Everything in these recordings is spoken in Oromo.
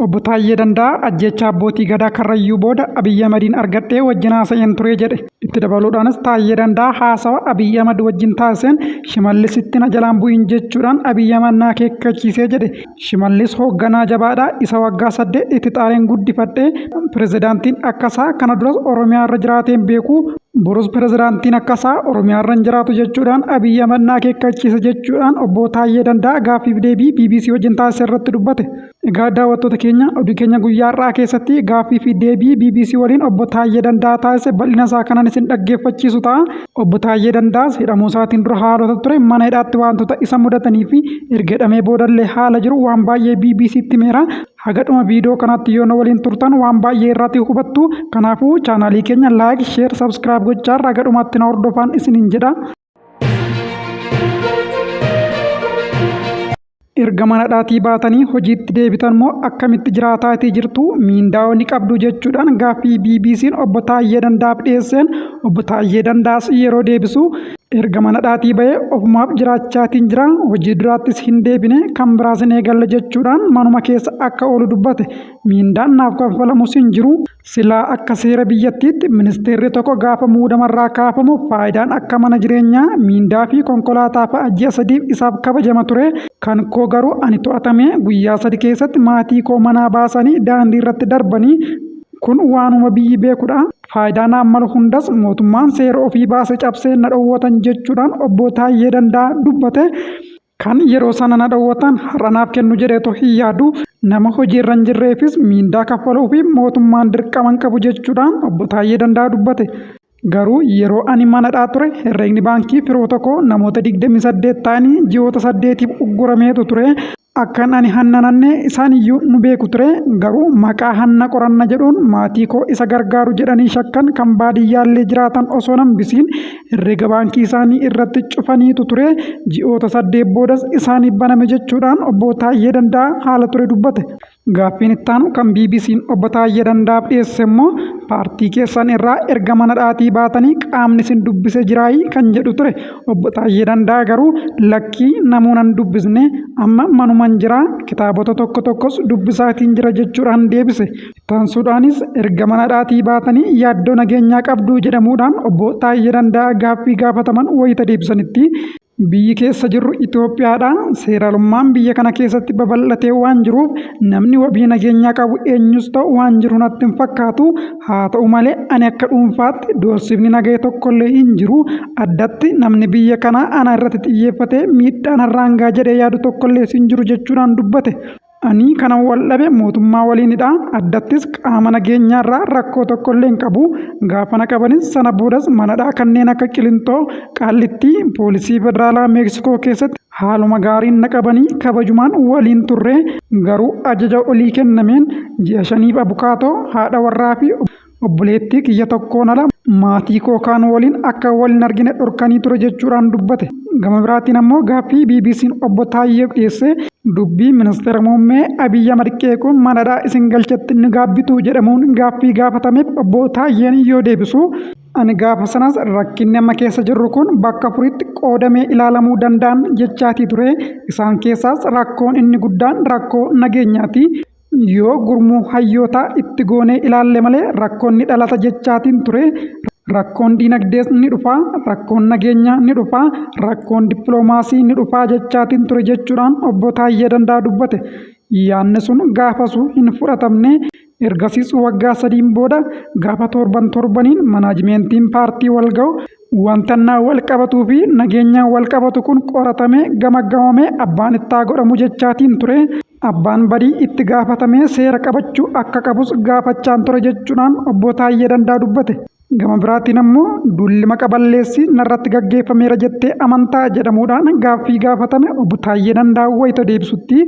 Obbo Taayyee Danda'aa ajjeechaa abbootii Gadaa Karrayyuu booda Abiy Ahmadiin argadhee wajjin haasa'een ture jedhe. Itti dabaluudhaanis Taayyee Danda'aa haasawa Abiy Ahmad wajjin taasiseen Shimallisitti na jalaan bu'in jechuudhaan Abiy Ahmad na akeekkachiisee jedhe. Shimallis hoogganaa jabaadha, isa waggaa 8 itti xaareen guddifadhe, pirezidaantiin akkasaa kana duras Oromiyaa irra jiraatee hin beeku, borus pirezidaantiin akkasaa Oromiyaa irra hin jiraatu jechuudhaan Abiy Ahmad na akeekkachiise jechuudhaan Obbo Taayyee Danda'aa gaaffiif deebii bbc wajjin taasise irratti dubbate. Egaa daawwattoota keenya, oduu keenya guyyaa har'aa keessatti gaaffii fi deebii bbc waliin Obbo Taayyee Danda'aa taasise bal'ina isaa kanan isin dhaggeeffachiisu ta'a. Obbo Taayyee Danda'aas hidhamuu isaatiin dura haalota ture, mana hidhaatti wantoota isa mudatanii fi erga hidhamee boodallee haala jiru waan baay'ee BBCtti himeera. Haga dhuma viidiyoo kanaatti yoo na waliin turtan waan baay'ee irratti hubattu. Kanaafuu chaanaalii keenya like, share, subscribe gochaa haga dhumaatti na hordofaan isiniin jedha. Erga mana hidhaatii baatanii hojiitti deebitan moo akkamitti jiraataatii jirtu, miindaa'oo ni qabdu jechuudhaan gaaffii BBC'n Obbo Taayyee Danda'aaf dhiyeesseen Obbo Taayyee Danda'aas yeroo deebisu, erga mana hidhaatii ba'ee ofumaaf jiraachaatiin jira, hojii duraattis hin deebine, kan biraas hin eegalle jechuudhaan manuma keessa akka oolu dubbate. Miindaan naaf kanfalamus hin jiru. Silaa akka seera biyyattiitti ministeerri tokko gaafa muudamarraa kaafamu faayidaan akka mana jireenyaa, miindaa fi konkolaataa fa'a ji'a sadiif isaaf kabajama ture. Kan koo garuu ani to'atamee guyyaa sadi keessatti maatii koo manaa baasanii daandii irratti darbanii, kun waanuma biyyi beekudha. Faayidaa naaf malu hundas mootummaan seera ofii baase cabsee na dhowwatan jechuudhaan Obbo Taayyee Danda'aa dubbate. Kan yeroo sana na dhowwatan har'a naaf kennu jedheetu hin yaadu. Nama hojiirra hin jirreefis miindaa kaffaluufi mootummaan dirqama hin qabu jechuudhaan Obbo Taayyee Danda'aa dubbate. Garuu yeroo ani mana hidhaa ture herreegni baankii firoota koo namoota 28 ta'anii ji'oota saddeetiif uggurameetu ture. Akkan ani hanna nanne isaan iyyuu nu beeku ture. Garuu maqaa hanna qoranna jedhuun maatii koo isa gargaaru jedhanii shakkan kan baadiyyaallee jiraatan osoo hin hambisiin herreega baankii isaanii irratti cufaniitu ture. Ji'oota 8 boodas isaaniif baname jechuudhaan Obbo Taayyee Danda'aa haala ture dubbate. Gaaffiin ittaanu kan BBC'n Obbo Taayyee Danda'aaf dhiyeesse immoo paartii keessan irraa erga mana hidhaatii baatanii qaamni isin dubbise jiraayii kan jedhu ture. Obbo Taayyee Danda'aa garuu lakkii namuu nan dubbisne, amma manuman jira, kitaabota tokko tokkos dubbisaatiin jira jechuudhaan deebise. Ittaansuudhaanis erga mana hidhaatii baatanii yaaddoo nageenyaa qabduu jedhamuudhaan Obbo Taayyee Danda'aa gaaffii gaafataman wayita deebisanitti, Biyyi keessa jirru Itoophiyaadha. Seeralummaan biyya kana keessatti babal'atee waan jiruuf namni wabii nageenyaa qabu eenyus ta'u waan jiru natti hin fakkaatu. Haa ta'u malee ani akka dhuunfaatti doorsifni nagahee tokkollee hin jiru. Addatti namni biyya kanaa ana irratti xiyyeeffatee miidhaa narraan ga'a jedhee yaadu tokkollees hin jiru jechuudhaan dubbate. Ani kanan wal dhabe mootummaa waliinidha. Addattis qaama nageenyaarraa rakkoo tokkollee hin qabu. Gaafa na qabanis sana boodas manadhaa kanneen akka Qilintoo, Qaallittii, Poolisii Federaalaa Meeksikoo keessatti haaluma gaariin na qabanii kabajumaan waliin turre. Garuu ajaja olii kennameen ji'a shaniif abukaatoo, haadha warraa fi obboleettii kiyya tokkoon ala maatii koo kaan waliin akka wal hin argine dhorkanii ture jechuudhaan dubbate. Gama biraatiin ammoo gaaffii BBC'n Obbo Taayyeef dhiyeesse dubbii ministeera muummee Abiy Ahmad qeequun mana hidhaa isin galchetti ni gaabbituu jedhamuun gaaffii gaafatameef Obbo Taayyeen yoo deebisu, ani gaafa sanas rakkinni amma keessa jirru kun bakka afuritti qoodamee ilaalamuu danda'an jechaatii ture. Isaan keessaas rakkoon inni guddaan rakkoo nageenyaati. Yoo gurmuu hayyootaa itti goonee ilaalle malee rakkoon ni dhalata jechaatiin ture. Rakkoon diinagdees ni dhufa, rakkoon nageenyaa ni dhufa, rakkoon dippiloomaasii ni dhufa jechaatiin ture jechuudhaan Obbo Taayyee Danda'aa dubbate. Yaadni sun gaafasuu hin fudhatamne. Ergasiis waggaa sadiin booda gaafa torban torbaniin manaajimeentiin paartii wal ga'u Wantannaa wal qabatuu fi nageenyaan wal qabatu kun qoratamee gamaggamamee abbaan itti haa godhamu jechaatiin ture. Abbaan badii itti gaafatamee seera qabachuu akka qabus gaafachaan ture jechuudhaan Obbo Taayyee Dandaa dubbate. Gama biraatiin ammoo duulli maqa balleessii narratti gaggeeffameera jettee amantaa jedhamuudhaan gaaffii gaafatame Obbo Taayyee Dandaa wayita deebisutti,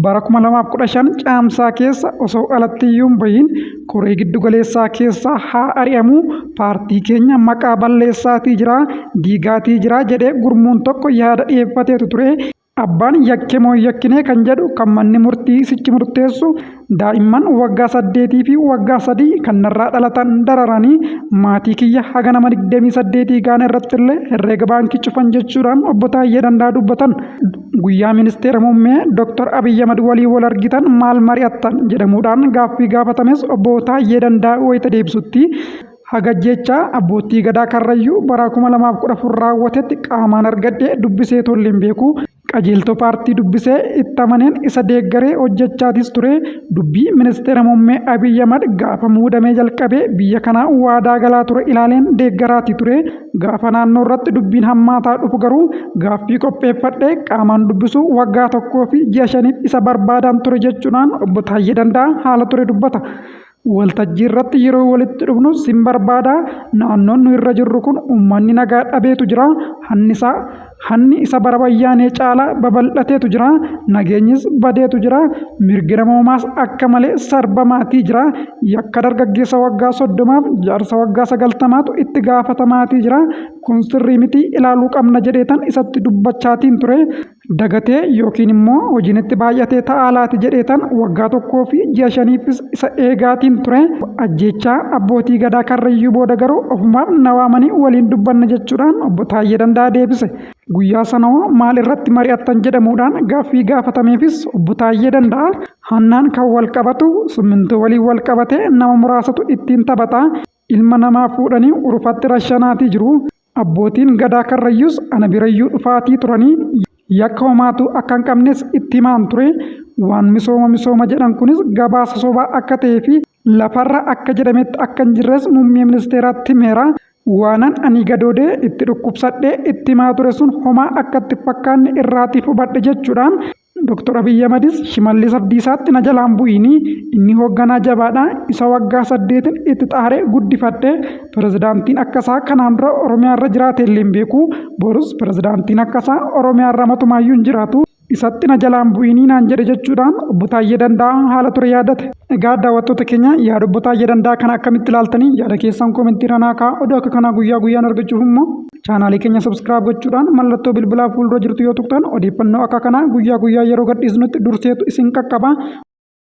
Bara 2015 Caamsaa keessa osoo alatti iyyuu hin bahin koree giddu galeessaa keessaa haa ari'amu, paartii keenya maqaa balleessaatii jira, diigaatii jira jedhee gurmuun tokko yaada dhiyeeffateetu ture. Abbaan yakke moo hin yakkinee kan jedhu kan manni murtii sichi murteessu daa'imman waggaa 8 fi waggaa 3 kan narraa dhalatan dararanii maatii kiyya haga nama 28 gaana irrattillee herreega baankii cufan jechuudhaan obbo Taayyee Dandaa dubbatan. Guyyaa ministeera muummee Dr. Abiy Ahmad waliin wal argitan maal mari'attan jedhamuudhaan gaaffii gaafatames obbo Taayyee Dandaa wayita deebisutti haga ajjeechaa abbootii gadaa Karrayyuu bara 2014 raawwatetti qaamaan argadhee dubbisee tolle hin beeku. Qajeeltoo paartii dubbisee itti amaneen isa deeggaree hojjechaatis ture. Dubbii ministeera muummee Abiy Ahmad gaafa muudamee jalqabee biyya kanaa waadaa galaa ture ilaaleen deeggaraatii ture. Gaafa naannoo irratti dubbiin hammaataa dhufu garuu gaaffii qopheeffadhee qaamaan dubbisuu waggaa tokkoo fi ji'a shaniif isa barbaadaan ture jechuudhaan obbo Taayyee Danda'aa haala ture dubbata. Waltajjii irratti yeroo walitti dhufnu sin barbaada. Naannoon nu irra jirru kun uummanni nagaa dhabeetu jira. Hannisaa hanni isa bara wayyaanee caalaa babal'ateetu jira. Nageenyis badeetu jira. Mirgi namoomaas akka malee sarbamaatii jira. Yakka dargaggeessa waggaa 30f jaarsa waggaa 90tu itti gaafatamaatii jira. Kun sirrii miti ilaaluu qabna jedheetan isatti dubbachaatiin ture. Dagatee yookiin immoo hojiin itti baay'atee ta'aa laati jedheetan waggaa tokkoo fi ji'a shaniifis isa eegaatiin ture. Ajjeechaa abbootii gadaa Karrayyuu booda garuu ofumaaf na waamanii waliin dubbanna jechuudhaan obbo Taayyee Danda'aa deebise. Guyyaa sana hoo maal irratti mari'attan jedhamuudhaan gaaffii gaafatameefis obbo Taayyee Danda'aa hannaan kan wal qabatu simmintoo waliin wal qabatee nama muraasatu ittiin taphata. Ilma namaa fuudhanii urufatti rashanaatii jiru. Abbootiin Gadaa Karrayyuus ana birayyuu dhufaatii turanii yakka homaatuu akka hin qabnes itti himaan ture. Waan misooma misooma jedhan kunis gabaasa sobaa akka ta'ee fi lafarra akka jedhametti akka hin jirres muummee ministeeraatti himeera. Waanan ani gadoodee itti dhukkubsadhee itti himaa ture sun homaa akka itti hin fakkaanne irraatiif hubadhe jechuudhaan Dr. Abiy Ahmadis Shimallis Abdiisaatti na jalaan bu'iini inni hoogganaa jabaadha isa waggaa saddeetin itti xaaree guddifadhe pirezidaantiin akkasaa kanaan dura Oromiyaa irra jiraate illee hin beeku borus pirezidaantiin akkasaa Oromiyaa irra matumaayyuu hin jiraatu isatti na jalaan bu'iinii naan jedhe jechuudhaan obbo Taayyee Danda'aa haala ture yaadate. Egaa daawwattoota keenya yaada obbo Taayyee Danda'aa kana akkamitti ilaaltanii yaada keessan koomentii irra naa kaa'aa oduu akka kanaa guyyaa guyyaan argachuuf immoo Chaanaalii keenya subscribe gochuudhaan mallattoo bilbilaa fuuldura jirtu yoo tuqxan odeeffannoo akka kanaa guyyaa guyyaa yeroo gadhiisnutti durseetu isin qaqqaba.